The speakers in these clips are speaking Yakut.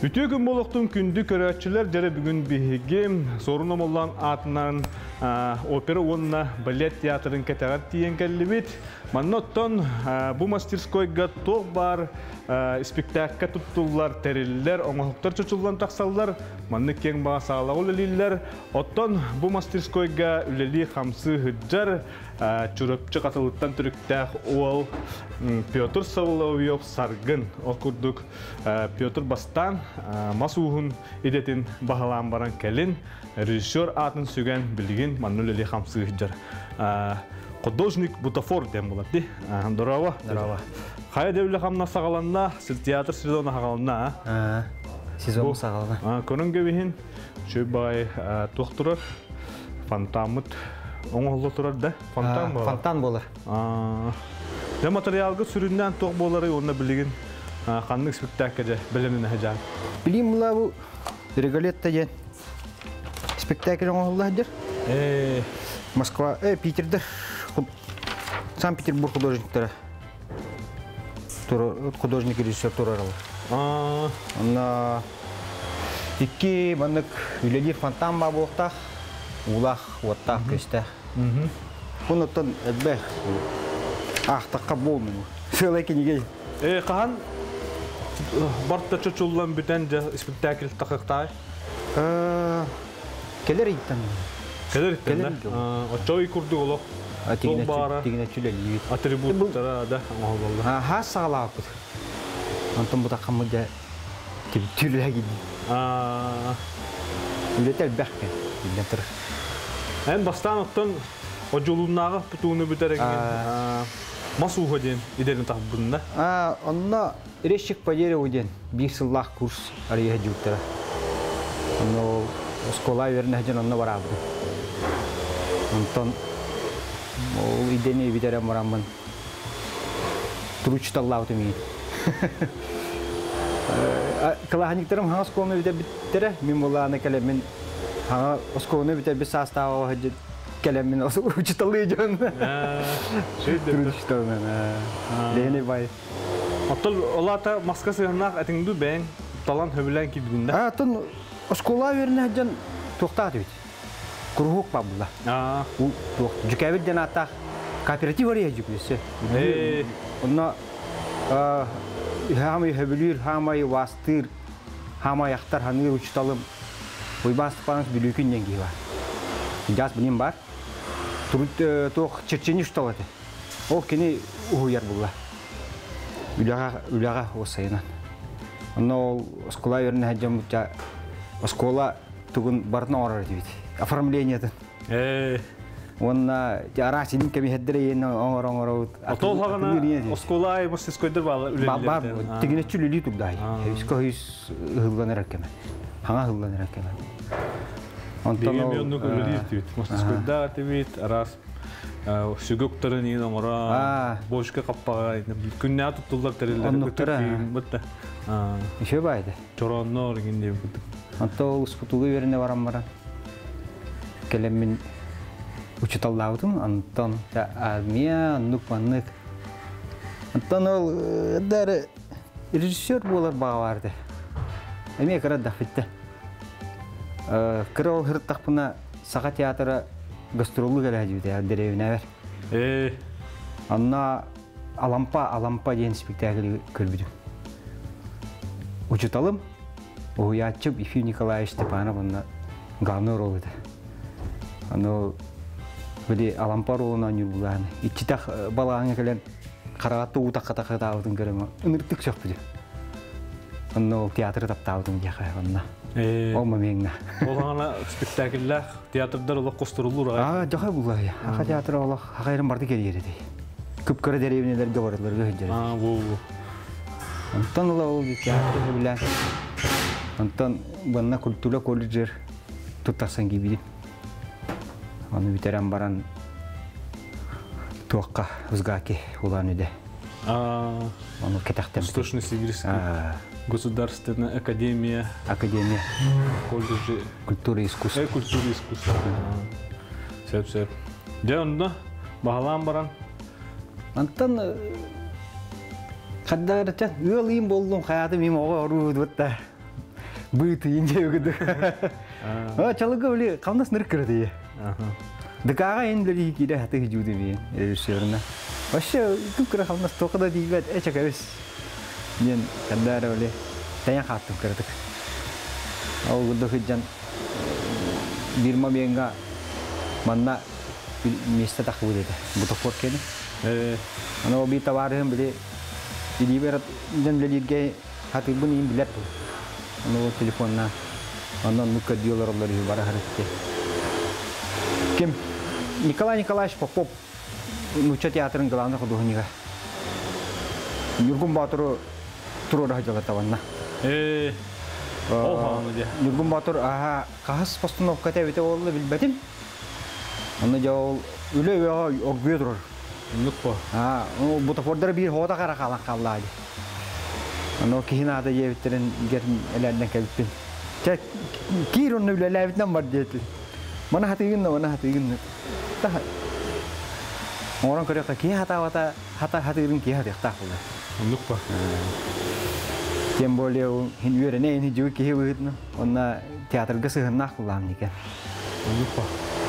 Үтүө күн буолуохтун күндү көрөөччүлэр, дьэрэ бүгүн биһиги Суорун Омоллоон аатынан опера уонна балет театрын кэтэҕэр тиийэн кэллибит. Манна оттон бу мастерскойга туох баар испиктээккэ туттуллар тэриллэр, оҥоһуктар чочуллан тахсаллар, маннык киэҥ баҕа саалаҕа үлэлииллэр. Оттон бу мастерскойга үлэлии-хамсыы сылдьар Чурапчы Хатылыттан төрүттээх уол Петр Соловьев Саргын. Ол курдук Петр бастаан мас ууһун идэтин баһылаан баран кэлин режиссер аатын сүгэн билигин манна үлэлии хамсыы сылдьар. Художник бутафор диэн буолар дии. Здорово. Здорово. Хайа да үлэ хамнас саҕаланна, театр сезона саҕаланна. Сезон саҕалана. Көрөн кэбиһин, үчүгэй баҕайы туох турар, фонтаммыт оҥоһулла турар да? Фонтан буолар. Фонтан буолар. Дьэ материалга сүрүннээн туох буоларый уонна билигин ханнык спектакльгэ дьэ бэлэмнэнэ сылдьаҕын? Билим була бу Реголетто диэн спектакль оҥоһулла сылдьар. Москва, Питердэр, Санкт-Петербург художниктара художник режиссер тураралар. Онно икки маннык үлэлиир фонтан баа буолуохтаах, уулаах, уоттаах, көстөөх. Бу оттон элбэх аахтахха буолмуну. Сыалай кинигэ. Хаһан барта чочуллан бүтэн дьэ спектакль тахыктаай? Кэлэр ыйтан. Кэлэр ыйтан да? Оччо ый курдук олох туох баара тигинэччи атрибуттара да оҥоһуллаллар. Хаас саҕалаабыт. Онтон бутаххаммыт дьэ түбүттүүрүлэ киирдим. Үлэтэ элбэх кэн, биллэн турар. Эн бастаан оттон Одьулууннааҕы тутууну бүтэрэгин мас ууһа диэн идэни талбын да? Онно резчик по дереву диэн биир сыллаах курс арыйа сылдьыбыттара. Онно оскуола үөрэнэ сылдьан онно бараабытым. Онтон ол идэни бүтэрэн бараммын туручталлаабытым иин. Кылааһынньыктарым хаҥас оскуоланы бүтэрбиттэрэ. Мин булааны кэлэммин хаҥа оскуоланы бүтэрбит саастааҕы кэлэммин учуталыы дьон. Трудчуталынан. Лени бай. Оттон олата маска сыһаннаах этиҥду бэйэҥ талан хөбүлээн киирдин да? Атын оскуола үөрэнэ сылдьан туохтаах эбит. Куруһуок баар була. Туох Дьүкээбил диэн ааттаах кооператив арыйа дьүкүөсө. Онно хаамай хөбүлүүр, хаамай ваастыыр, хаамай ахтар ханыыр учуталым Уйбаан Степанович Бүлүүкүн диэн киһи бар. Дьаас билим бар. Туох черчение учутал этэ. Ол кини уһуйар булла. Үлэҕэ үлэҕэ уоссайынан. Онно ол оскуола үөрэнэ сылдьаммыт оскуола тугун барытын оҥорор этибит. Оформлениетын. Уонна араас илин кэмиһэрдэр иэн оҥоро оҥоробут. Отол хаҕана оскуола аайы мастерскойдар баалар үлэлииллэр. Бар тигинэччи үлэлии турдаай. Үскө үс ыһыллан эрэр кэмэ. Хаҥа ыһыллан эрэр кэмэ. Онтон ол оннук үлэлиир тибит. Мастерскойдаах этибит, араас сүгүктарын иин оҥоро, бочка хаппаҕа күннээх туттуллар тэриллэр. Оннуктара. Еще баайды. Чорооннор иҥин диэбит. Онто ол успутуга үөрэнэ баран баран кэлэммин учуталлаабытым. Онтон армия оннук маннык. Онтон ол дары режиссер буолар баҕа баар Эмиэ кыра дахпитта. Кыра ол һырыттахпына Саха театра гастролу кэлэ дьүтэ дэриэбинэбэр. Онно Алампа Алампа диэн спектакль көрбүтүм. Учуталым уһуйааччым Ефим Николаевич Степанов онно главный роль этэ. Аны били Алампа ролун оонньуур булааны. Иччитэх балаҕаҥҥа кэлэн хараҕатта уу тахха-тахха көрөм ыныртык сөхпүтүм. Онно ол театры таптаабытым диэхэ онно. Ол момеҥҥа. Ол аҕана спектакльлээх театрдар олох костуруллуур аҕай. Аа, дьоһой буллар. Аха театра олох хахайрын барды кэлиэр этэй. Кып-кыра дэриэбинэлэргэ барыларга сылдьар. Аа, бу. Онтон ыла ол театр сөбүлээн. Онтон банна культура колледжер туттарсан киирбитим. Ону бүтэрэн баран туохха УСГАКи Улан-Удэ. Ону кэтэхтэн. Восточно-Сибирский государственная академия. Академия. Колледжи. Культура и искусство. Культура и искусство. Сөп, сөп. Дьэ, онно баһылаан баран. Антон хаддарытан ыал иим боллум хаятым им оҕо оруубут да. Быытыйын дьэ А чалыга били хамнас ныр кырды. Дыкаага эн били кире хаты хижуду би режиссерна. Вообще күп кыра хамнас тоқы да диибет эче кебис. Мен кандара били таян хаттым кырдык. Ол гудду хыджан бир моментга манна место тахыбыт этэ. Бутафор кени. Аны би товарыһым били илибер ден билирге хатыбын им билер бу. Аны телефонна онон нукка диолор олор бара харытты. Ким? Николай Николаевич Попов, Нуча театрын главный художника. Нюргун Батыру турура хажала таванна. Ол ханы де. Нюргун Батыр, аха, кахас постановка тәбите олды билбетим. Оны жол үле өе оргуя турар. Нукпа. А, бутафордар бир хода кара калан каллады. Аны кихин ада жебиттерин герин элерден келиппин. Ча кир онны үлеләбитнен бар диэтил. Мана хатыгын, мана хатыгын. Та Орон көрөккө ки хата вата хата хатыгын ки хатыктак булды. Нукпа. Тем более хин үйрене хин жук ки быытны. Онна театрга сыгыннак булам нике. Нукпа.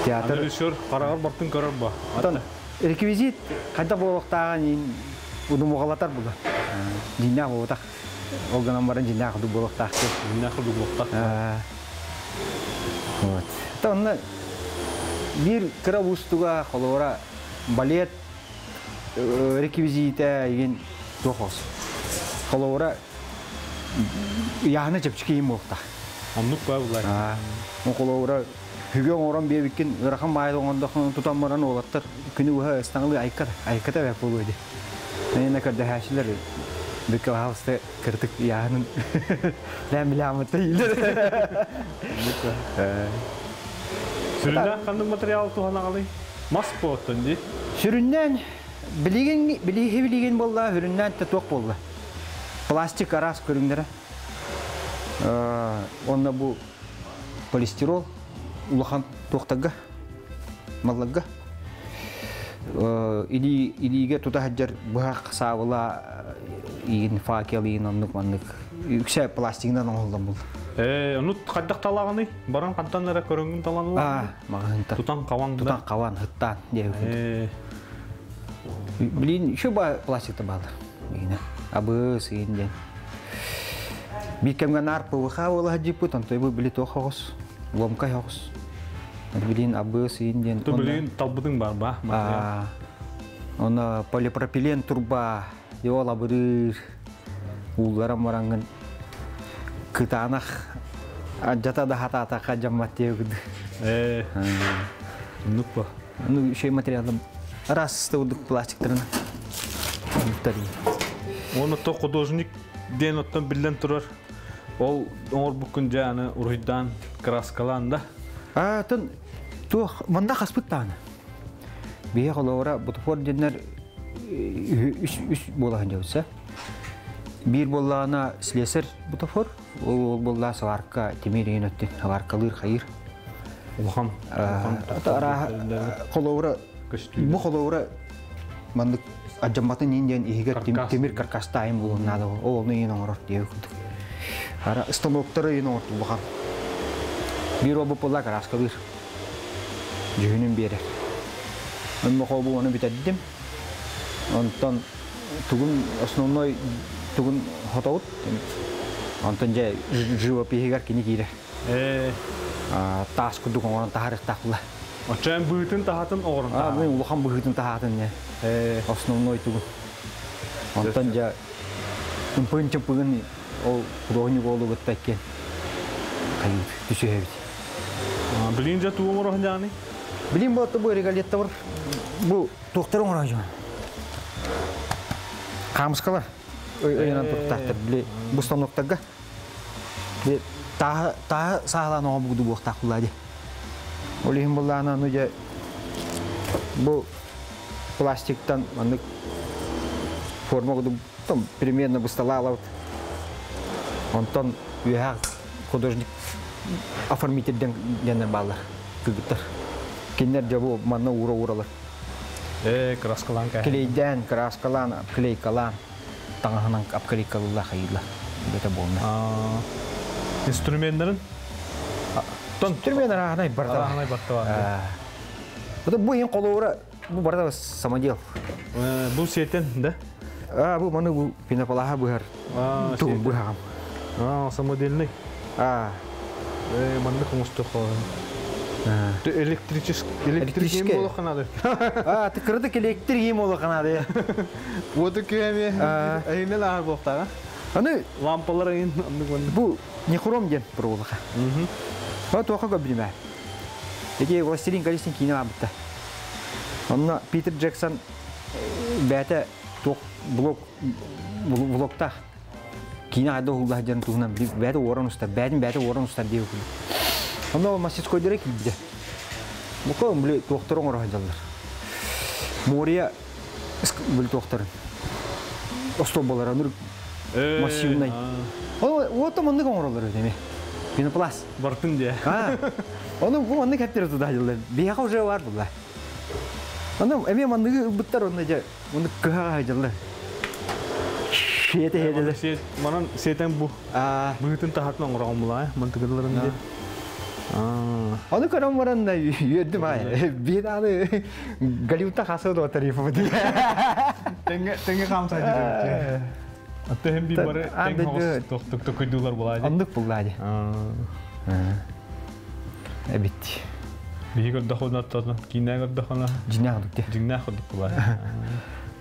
Театр Режиссер карагар бартын көрөр ба. Отон реквизит кайда болуктаган удумугалатар булды. Динна болутак. Ол гынан баран динна куду болуктак. Динна куду болуктак. Вот. Тонна бир кыра устуга холора балет реквизита деген тохос. Холора яхны чепчики им болуктак. Оннук ба булар. Холора хүгөн орон бебиккин ырахан байды оңондохон тутан баран олаттар күнү уха ыстаңлы айката айката бәп болуйду. Мен көрдө хашилер бүкө хаусты кыртык яхнын ләм ләмыты илер. Сүрүннән кандык материал туханагалый? Мас болоттон ди. Сүрүннән билеген билиги билеген болла, хүрүннән те ток болла. Пластик арас көрүңдөрө. Онна бу полистирол улахан тоқтагга, маллагга. Или илиге тута хаджар бухак сабыла иин факел иин оннук маннык. Үксә пластигынан оңолдан бул. Ону кайдак талаганы? Баран кантан эре көрөнгүн таланылар? А, магынта. Тутан каван. Тутан каван хыттан деп. Блин, еще ба пластикта балы. Ина. Абы сыйын ден. Бикемге нар ПВХ бола хаджипут, онтой бу били тохогос. Ломка хогос. Блин, абы сыйын ден. Ту блин талбытың бар ба? А. Оны полипропилен турба диола бырыр. Улларам барангын кытанах жата да хата ата жаммат диэгүд. Нукпа. Ну, еще материалым. Раз удук пластиктарын. Оны то художник ден оттон билден турар. Ол оңор буккун жааны уруйдан краскалан да. А, тын туох манда хаспыт тааны. Бие холора бутафор деннер үс үс болахан жабыса. Бир боллаана слесарь бутафор, ол болла сварка темир өттү, сваркалыр хайыр. Улахан. Ара холора бу холора мандык аджамбатын индиан ихигер темир каркастайым булуннады. Ол оны ең оңорор дие күдүк. Ара станоктары ең оңорт улахан. Бир обу болла краскалыр. Жүһүнүн берер. Мен мохобу оны бүтәддим. Онтон тугун основной тугун хотоут. Онтон же живопиһигер кини киирер. Тас кудук оңорон тахарык тахла. Очен быытын тахатын оңорон А, мен улахан быытын тахатын не. Основной тугун. Онтон же ымпын чымпыгын ол художник болу гыттаккен. Кайып түшөбүт. Билин же тугун оңорон жаны? Билин болот бу регалетта бар. Бу токтор оңорон жан. Камыскалар. Өйнөн туктактыр. Били бу станоктарга. Би та та саалан оңо бугду буктак булади. Олихин буллаана ну же бу пластиктан мандык форма гуду там примерно бусталалабыт. Онтон үйәк художник оформитель денен баллар кыгыттар. Киндер жабу манна ура уралар. Краскалан кай. Клейден, краскалан, клейкалан. Таңаханан апклейкалыла хайыла. Бете болна. Инструментларын? Тон Инструмент арааһынай барда. Арааһынай барда. Бу бу иһин холуура бу барда самодел. Бу сетен, да? А, бу маны бу пеноплаха быһар. Тугун быһаҕам. А, самодельный. А. Маннык оҥостуох Электрический электрический буолуохха А, ты кырдык электрик буолуохха наада. Уоту күөми айынан ааһар буолуохтааҕа. Аны лампалар айын оннук маннык. Бу нехром диэн проволока. Ба туохха көбүлүмэ. Эти «Властелин колец» киинэ баабытта. Онно Питер Джексон бэйэтэ туох блок блоктаах киинэ хайда уһулла сылдьарын туһунан бэйэтэ уоран устар, бэйэтин бэйэтэ уоран устар диэбит курдук. Онно мастерскойдара киирдэ. Бука били туохтары оҥоро сылдьаллар. Мория били туохтарын остуолбалара нур массивнай. Ол маннык оҥороллор эбит эмиэ. Пенопласт. Бартын диэ. Ону бу маннык хэптер туда дьыллар. Биһиэхэ уже бар булла. Ону эмиэ манныгы ылбыттар онно дьэ маннык кыһаҕа дьыллар. Сиэтэ хедэлэр. Манан сиэтэн бу быһытын таһатын оҥороҕун булаа, мантыгыларын диэ. Ону көрөн баран үөрдүм ай. Биир аны Голливудта хасы да тарифы дии. Тэҥҥэ тэҥҥэ хаамсай дии. Атта hem bir бары тэҥ хоҕус тохтук токуйдуулар булаа. Оннук буллаа дии. Эбит. Биһи көрдөххүнэ оттон киинэ көрдөххүнэ дьиҥнээх курдук дии. Дьиҥнээх курдук булаа.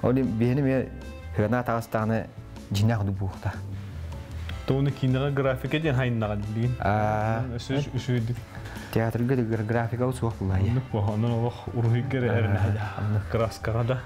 Ол биһини эмиэ хыана таҕыстаҕына дьиҥнээх курдук буолуохтаах. Тону киинэҕэ графика диэн хайыннаҕын билигин. Өссө үчүгэйдик. Театрга да графика суох буллаа. Оннук буо, онон олох уруһуйга эрэ эрэнэ. Краскаҕа да.